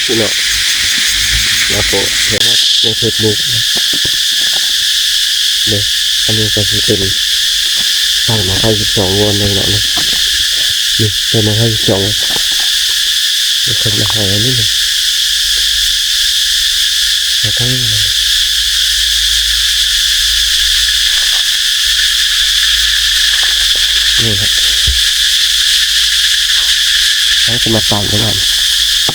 ພີ່ນ້ອງ ແລ້ວກໍເຫັນວ່າໃນເຟສບຸກເນາະ ເດ້ ອັນນີ້ກໍຊິເປັນໄຟ ໝາກໄຟສິບສອງໂວນເດ້ເນາະ ນີ້ ນີ້ໄຟໝາກໄຟສິບສອງໂວນ ເພິ່ນມາໃຫ້ອັນນີ້ເນາະ ແລ້ວກໍ ນີ້ແຫຼະ ເຮົາຈະມາຕັ້ງໄວ້ກ່ອນ ເ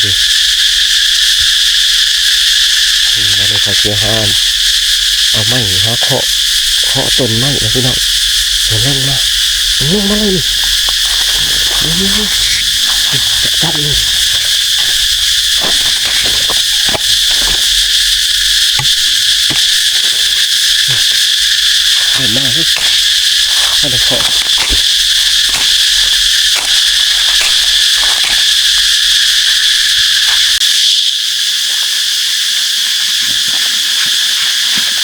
ດ້ ນີ້ ບາດນີ້ຂ້ອຍຊິຫາ ເອົາໄມ້ຫາເຄາະ ເຄາະຕົ້ນໄມ້ນະພີ່ນ້ອງ ໃຫ້ມັນລົງມາ ມັນລົງມາເລີຍນີ້ ນີ້ ຈັບນີ້ ເດີນມາເຮີ້ຍ ມັນໄດ້ເຄາະ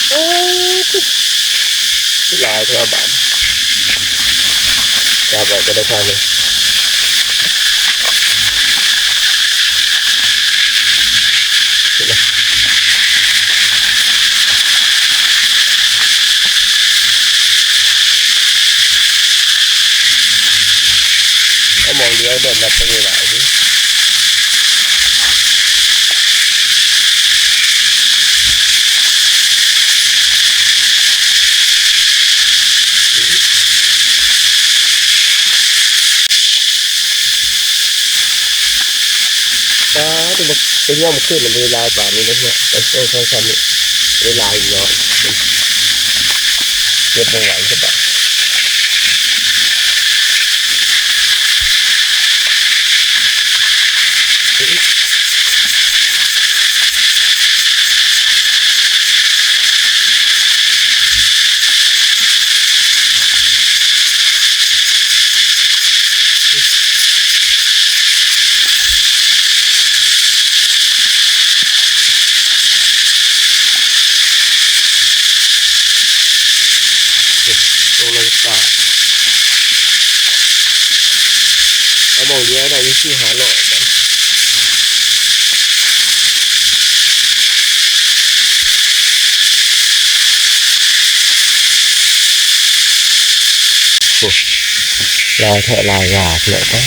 ໂອ້ຍ ຫຼາຍແທ້ບາດ ຈັບໄວ້ກໍໄດ້ພາເລີຍ ເອົາໝ່ອງດຽວໂດດນັບໄປຫຼາຍໆ ປາດ ບໍ່ ໄປຍ່ອມຄືນມັນໄດ້ຫຼາຍປານນີ້ເນາະ ເອີ ເອີ ສອງສາມມື້ໄດ້ຫຼາຍຢູ່ເນາະ ເກັບບໍ່ໄຫວສະບາຍ. ລົງໃນປ່າ ເອົາໝ່ອງດຽວໄດ້ຢູ່ສີ່ຫ້າຮ້ອຍບາດ ໂອ້ ຫຼາຍແທ້ຫຼາຍວ່າເທື່ອ ປາດ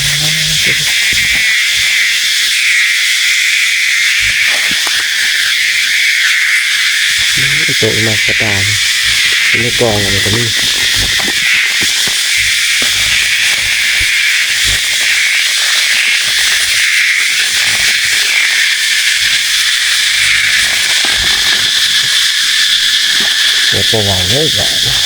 ໂຕມາກະຕາ ໃນກອງອັນນີ້ກໍມີ ເຮັດບໍ່ໄຫວເລີຍບາດນີ້.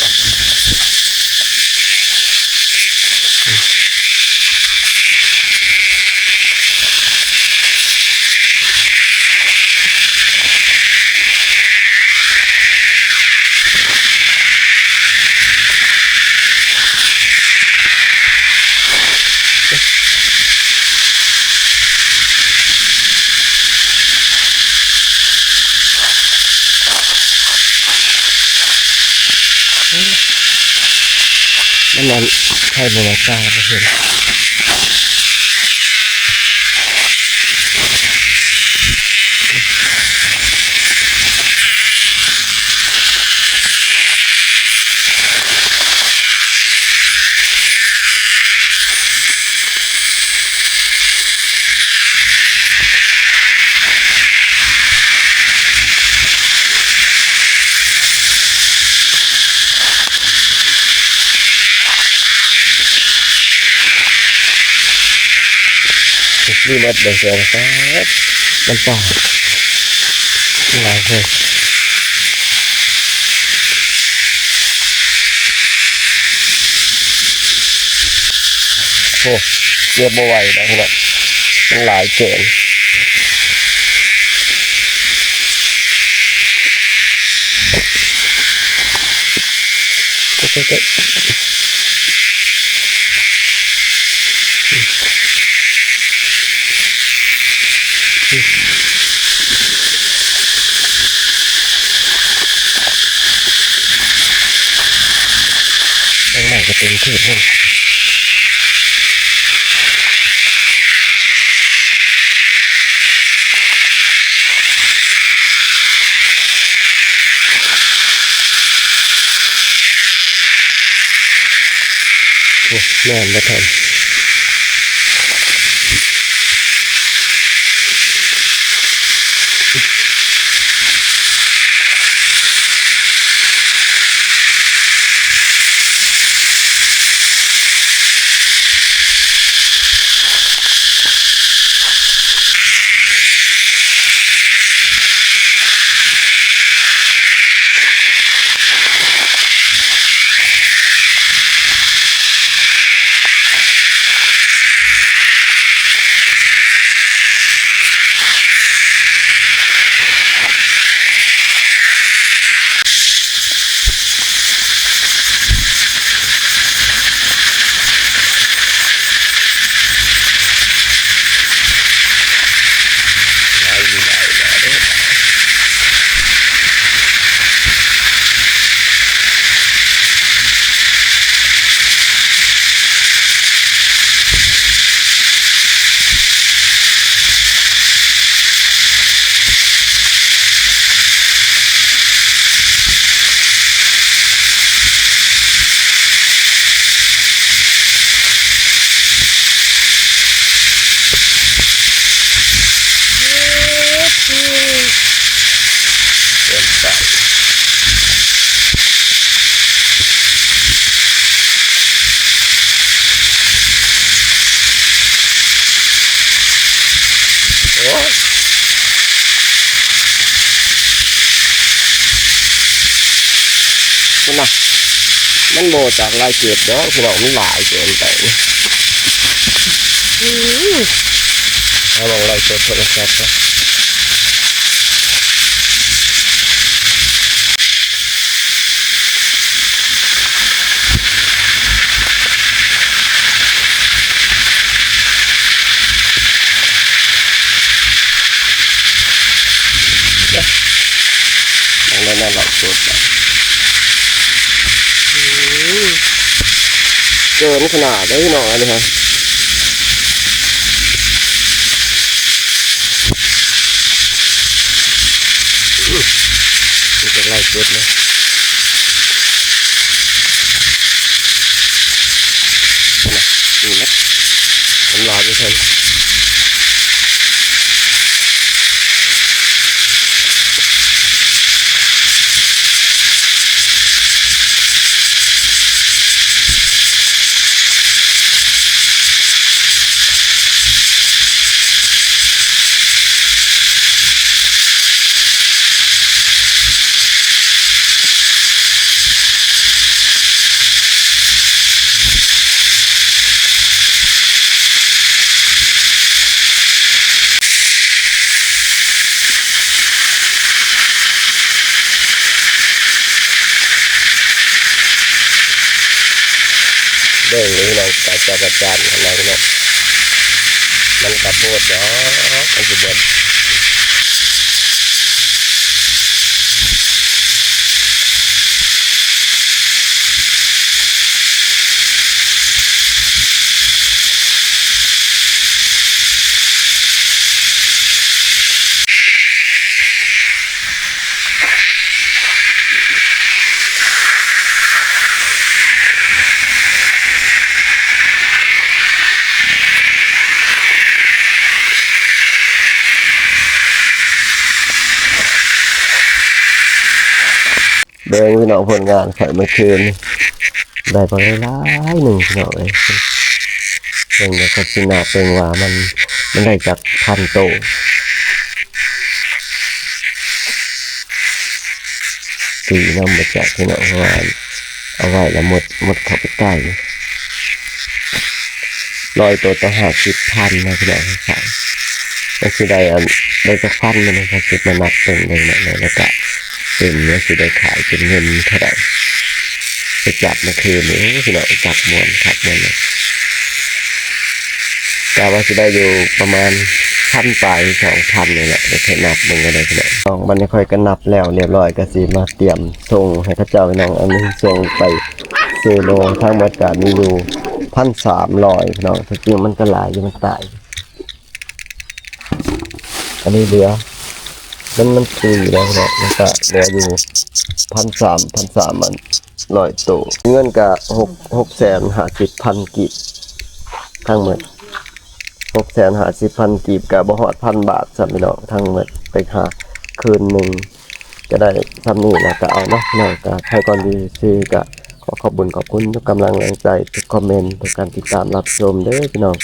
ມັນນັ້ນ ໃຜບໍ່ມາກ້າບໍ່ເຫັນ. ນີ້ໝົດເລີຍ ແຊວ ປາດ ມັນປ່າ ຫຼາຍແຮງ. ໂອ້ ເກັບບໍ່ໄຫວແລ້ວພີ່ນ້ອງ ມັນຫຼາຍເກີນ. ໂ ເຕັມທີ່ເລີຍ. ໂອ້ ແມ່ນບໍ່ທັນ. ໂອ້ຍ ພຸ້ນນະ ມັນບໍ່ຈັກຫຼາຍເກີບດອກພີ່ນ້ອງ ມັນຫຼາຍເກີນໄປ. ອື ເອົາລອງໄລສົດໂທລະສັບເນາະ. ເບິ່ງໄດ້ແນວຫຼອກສົດ ອື ເກີນຂະໜາດເດ້ພີ່ນ້ອງ ອັນນີ້ຮະ. ມັນຈະໄລ່ເກັບເລີຍ ນີ້ນະ ມັນຫຼາຍຢູ່ເທິງ. ເບິ່ງເດີພີ່ນ້ອງ ກະຈັກກະຈານຂອງລາວເນາະ ມັນກະໂພດດອກ ມັນຊິເບິດ. ເບິ່ງພີ່ນ້ອງ ຜົນງານຂ້ອຍມື້ຄືນນີ້ ໄດ້ປາໄດ້ຫຼາຍໜຶ່ງພີ່ນ້ອງເອີຍ. ເບິ່ງເດີ ຂ້ອຍຊິນັບເບິ່ງວ່າມັນ ມັນໄດ້ຈັກພັນໂຕ. ຕີນຳບໍ່ຈັກພີ່ນ້ອງ ເພາະວ່າເອົາໄວ້ລະມົດ ມົດເຂົ້າໄປໃຕ້. ຮ້ອຍໂຕຕໍ່ຫ້າສິບພັນນະພີ່ນ້ອງ ຂາຍ ມັນຊິໄດ້ອັນ ໄດ້ຈັກພັນມື້ນີ້ ຂ້ອຍຊິມານັບເບິ່ງເດີເນາະ ແລ້ວກະເປັນ ມັນຊິໄດ້ຂາຍເປັນເງິນເທົ່າໃດ. ໄປຈັບເມື່ອຄືນນີ້ ໂອ້ ພີ່ນ້ອງ ຈັບມ່ວນຄັກມ່ວນແນ່ ກະວ່າຊິໄດ້ຢູ່ປະມານພັນປາຍ ສອງພັນນີ້ແຫຼະ ໄດ້ໄປນັບເບິ່ງກໍໄດ້ພີ່ນ້ອງ. ບັດນີ້ຂ້ອຍກໍນັບແລ້ວຮຽບຮ້ອຍ ກໍຊິມາຕຽມສົ່ງໃຫ້ເຂົາເຈົ້າພີ່ນ້ອງ ອັນນີ້ສົ່ງໄປ ເຊໂລ ທັງໝົດກະມີຢູ່ພັນສາມຮ້ອຍພີ່ນ້ອງ. ທີ່ຈິງມັນກະຫຼາຍຢູ່ ມັນຕາຍ. ອັນນີ້ເຫຼືອ ມັນ ມັນຕຸຍແລ້ວເນາະ ມັນກະເຫຼືອຢູ່ພັນສາມ ພັນສາມອັນຮ້ອຍໂຕ. ເງິນກະຫົກ ຫົກແສນຫ້າສິບພັນກີບທັງໝົດ. ຫົກແສນຫ້າສິບພັນກີບ ກະບໍ່ຮອດພັນບາດຊ້ຳພີ່ນ້ອງ. ທັງໝົດໄປຫາຄືນໜຶ່ງກະໄດ້ຊ່ຳນີ້ລະ ກະເອົາເນາະພີ່ນ້ອງ. ກະໃຫ້ກ່ອນອື່ນຊິກະຂໍຂອບບຸນຂອບຄຸນທຸກກຳລັງແຮງໃຈ ທຸກຄອມເມັນ ທຸກການຕິດຕາມຮັບຊົມເດີພີ່ນ້ອງ.